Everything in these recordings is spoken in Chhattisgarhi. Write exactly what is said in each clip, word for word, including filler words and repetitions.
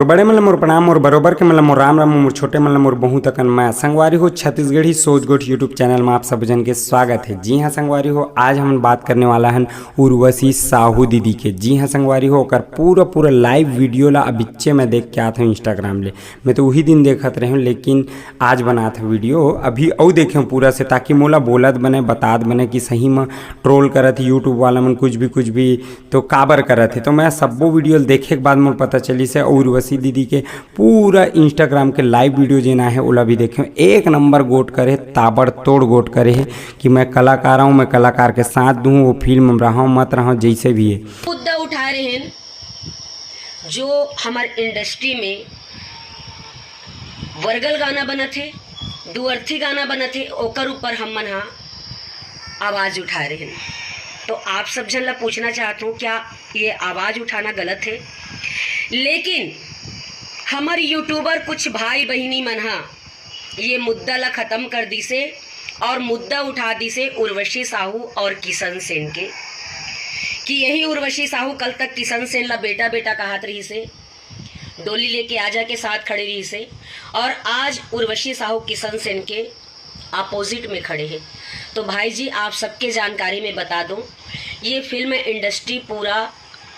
बड़े मन ल मोर प्रणाम, मोर बरोबर के मन ल मोर राम राम, मोर छोटे मन ल मोर बहुत अकन मया। संगवारी हो, छत्तीसगढ़ी सोच गोठ YouTube चैनल में आप सब जन के स्वागत है। जी हाँ संगवारी हो, आज हमन बात करने वाला हन उर्वशी साहू दीदी के। जी हाँ संगवारी हो, ओकर पूरा पूरा लाइव वीडियो ला अबिच्चे मैं देख के आत हूँ Instagram ले। मैं तो वही दिन देखत रहे हूँ, लेकिन आज बनात हूँ वीडियो, अभी अउ देखे हूँ पूरा से, ताकि मोला बोलत बने, बतात बने कि सही में ट्रोल करत ही YouTube वाला मन कुछ भी कुछ भी तो काबर करत हे। तो मैं सब्बो वीडियो ल देखे के बाद मोर पता चलिस हे, उर्वशी दीदी के पूरा Instagram के लाइव वीडियो जेन आहे ओला भी देखे। एक नंबर गोठ करे, ताबड़तोड़ गोठ करे हे कि मैं कलाकार हूँ, मैं कलाकार के साथ दूँ, वो फिल्म में रहूँ मत रहूँ, जैसे भी है। मुद्दा उठा रहे हैं जो हमारे इंडस्ट्री में वर्गल गाना बनत हे, दुअर्थी गाना बनत हे, ओकर ऊपर हमन हा आवाज उठा रहे हैं। तो आप सब जन ला पूछना चाहत हूँ, क्या ये आवाज उठाना गलत है? लेकिन हमर यूट्यूबर कुछ भाई बहिनी मन हा ये मुद्दा ला खत्म कर दिसे और मुद्दा उठा दिसे उर्वशी साहू और किशन सेन के, कि यही उर्वशी साहू कल तक किशन सेन ला बेटा बेटा कहत रही से, डोली लेके आ जाके साथ खड़े रही से, और आज उर्वशी साहू किशन सेन के अपोजिट में खड़े हैं। तो भाई जी, आप सबके जानकारी में बता दूं, ये फिल्म इंडस्ट्री पूरा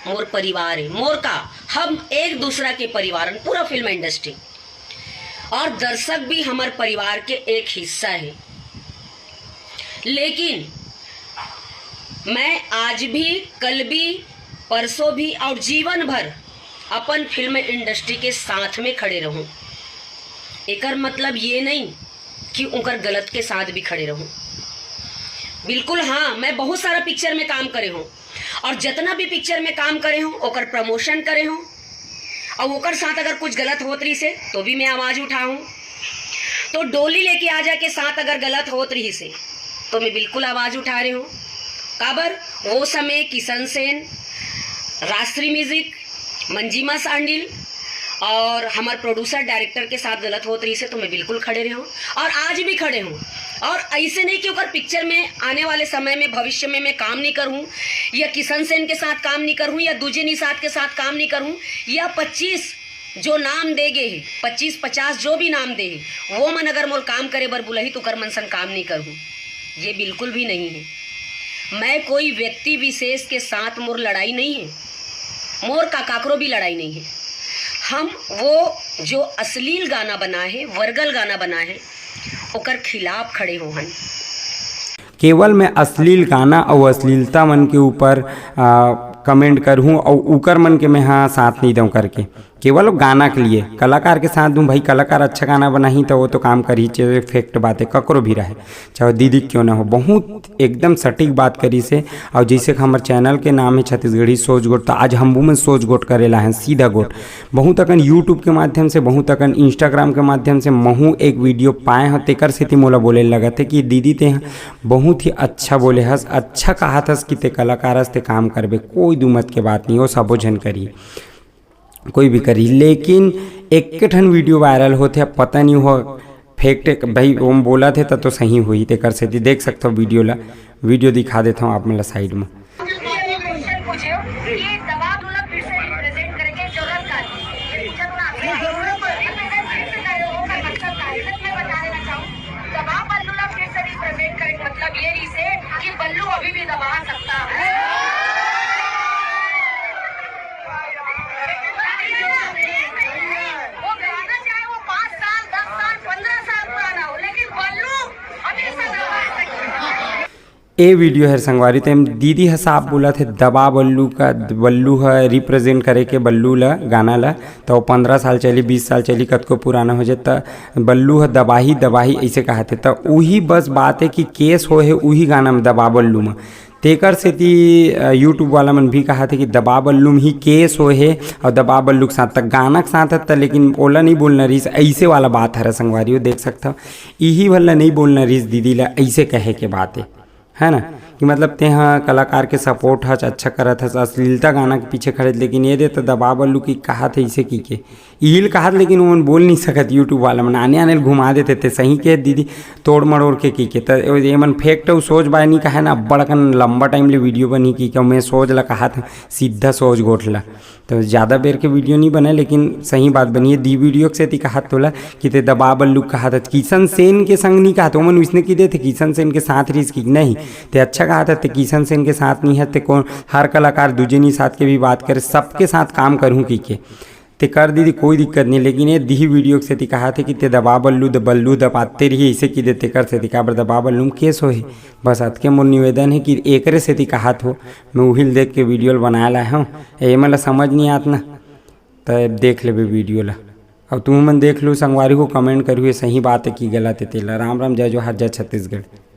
मोर परिवार है, मोर का, हम एक दूसरा के परिवार हन, पूरा फिल्म इंडस्ट्री और दर्शक भी हमारे परिवार के एक हिस्सा है। लेकिन मैं आज भी, कल भी, परसों भी और जीवन भर अपन फिल्म इंडस्ट्री के साथ में खड़े रहूं। एकर मतलब ये नहीं कि उनकर गलत के साथ भी खड़े रहूं। बिल्कुल हाँ, मैं बहुत सारा पिक्चर में काम करे हूँ और जितना भी पिक्चर में काम करे हूँ ओकर प्रमोशन करे हूँ, और ओकर साथ अगर कुछ गलत होत रही से तो भी मैं आवाज उठाऊं। तो डोली लेके आ जा के साथ अगर गलत होत रही से तो मैं बिल्कुल आवाज उठा रहे हूँ। काबर, वो समय किशन सेन, राष्ट्रीय म्यूजिक, मंजिमा सांडिल और हमारे प्रोड्यूसर डायरेक्टर के साथ गलत होत रही से तो मैं बिल्कुल खड़े रहे हूँ और आज भी खड़े हूँ। और ऐसे नहीं कि ओकर पिक्चर में आने वाले समय में, भविष्य में मैं काम नहीं करूँ या किशन सेन के साथ काम नहीं करूँ या दूजे निषाद के साथ काम नहीं करूँ या पच्चीस जो नाम दे गए हैं, पच्चीस पचास जो भी नाम दे हैं, वो मन अगर मोर काम करे बर बुलाही तो ओकर मन संग काम नहीं करूँ। ये बिल्कुल भी नहीं है। मैं कोई व्यक्ति विशेष के साथ मोर लड़ाई नहीं है, मोर का काकरो भी लड़ाई नहीं है। हम वो जो अश्लील गाना बना है, वर्गल गाना बना है, ओकर खिलाफ खड़े हो हन। केवल मैं अश्लील गाना अउ अश्लीलता मन के ऊपर कमेंट करहूँ अउ उकर मन के मैं हाँ साथ नहीं दऊँ करके, केवल वो गाना के लिए कलाकार के साथ दूँ। भाई, कलाकार अच्छा गाना बनाही तो वो तो काम करही, चाहे फैक्ट बात है, ककरो भी रहे, चाहे दीदी क्यों ना हो। बहुत एकदम सटीक बात करी से। और जैसे कि हमारे चैनल के नाम है छत्तीसगढ़ी सोच गोट, तो आज हम मन सोच गोट करे ला हैं, सीधा गोट। बहुत अकन YouTube के माध्यम से, बहुत अकन Instagram के माध्यम से महू एक वीडियो पाए हो, तेकर सेती मोला बोले लगत है कि दीदी ते बहुत ही अच्छा बोले हस, अच्छा कहा थस कि ते कलाकार हस, ते काम करबे, कोई दू मत के बात नहीं हो, सबो झन करी, कोई भी करी। लेकिन एक ठन वीडियो वायरल होथे, अब पता नहीं हो फैक्ट, भाई ओम बोला थे त तो सही हुई, तेकर सेती देख सकथो वीडियो ला, वीडियो दिखा देता हूँ आप मन ला साइड में। क्वेश्चन पूछे हो, ये दबाव ढोलक फिर से रिप्रेजेंट करेंगे, जरूरत का नहीं। ये पूछा तो ना आपने। मैं फिर से डायलॉग का मतलब का है, मैं बता देना चाहूँ, दबाव बल्लू ला फिर से रिप्रेजेंट करेंगे, मतलब ये रही से कि बल्लू अभी भी दबा सकता है। वो गाना चाहे वो पाँच साल, दस साल, पन्द्रह साल पुराना हो, लेकिन बल्लू हमेशा दबा सकता है। ए वीडियो हर संगवारी, तेम दीदी ह साफ बोलत हे, दबा बल्लू का, बल्लू ह रिप्रेजेंट करे के बल्लू ल, गाना ल, त वो पन्द्रह साल चली, बीस साल चली, कतको पुराना हो जाए, त बल्लू ह दबाही, दबाही ऐसे कहत हे। त उही बस बात है कि केस हो हे उही गाना में, दबा बल्लू में। तेकर सेती, अ, YouTube वाला मन भी कहत हे कि दबा बल्लू में ही केस हो हे और दबा बल्लू के साथ, त गाना के साथ ह, त लेकिन ओला नहीं बोलना रहीस, ऐसे वाला बात हरे संगवारी हो, देख सकथव, इही वाला नहीं बोलना रहीस दीदी ला, ऐसे कहे के बात है। है ना, कि मतलब तेहा कलाकार के सपोर्ट हच, अच्छा करत हस, अश्लीलता गाना के पीछे खड़े, लेकिन ये दे तो दबा बल्लू की कहाथे इसे की के इहिल कहात, लेकिन ओमन बोल नहीं सकत। YouTube वाला मन आने आने ल घुमा देते, ते सही के दीदी तोड़ मरोड़ के की के। त ये मन फेक तो सोच बाय नहीं कहे ना, बड़कन लंबा टाइम ले वीडियो बनी की के, मैं सोच ला कहात सीधा सोच गोठ ला। तो ज़्यादा बेर के वीडियो नहीं बने, लेकिन सही बात बनी है। दी वीडियो के सेती कहात तोला कि ते दबा बल्लू कहात, किशन सेन के संग नहीं कहात, ओमन उसने की देते किशन सेन के साथ रहीस की नहीं। ते अच्छा कहात, ते किशन सेन के साथ नहीं है, ते कौन हर कलाकार दूजे नहीं साथ के भी बात करे, सबके साथ काम करूँ की के। ते कर दीदी कोई दिक्कत नहीं, लेकिन ये दिही वीडियो के सेती कहाथे कि ते दबा बल्लू द बल्लू दबाते रही, इसे की देते कर सेती काबर दबा बल्लू में केस होही। बस अतके मोर निवेदन है कि एकरे सेती कहात हो, मैं उहिल देख के वीडियो ल बनाए लाए हूँ। एमन ला समझ नहीं आत ना, त देख लेबे वीडियो ला। अब तुम मन देख लो संगवारी हो, कमेंट करियो सही बात है कि गलत है तेला। राम राम, जय जोहार, जय छत्तीसगढ़।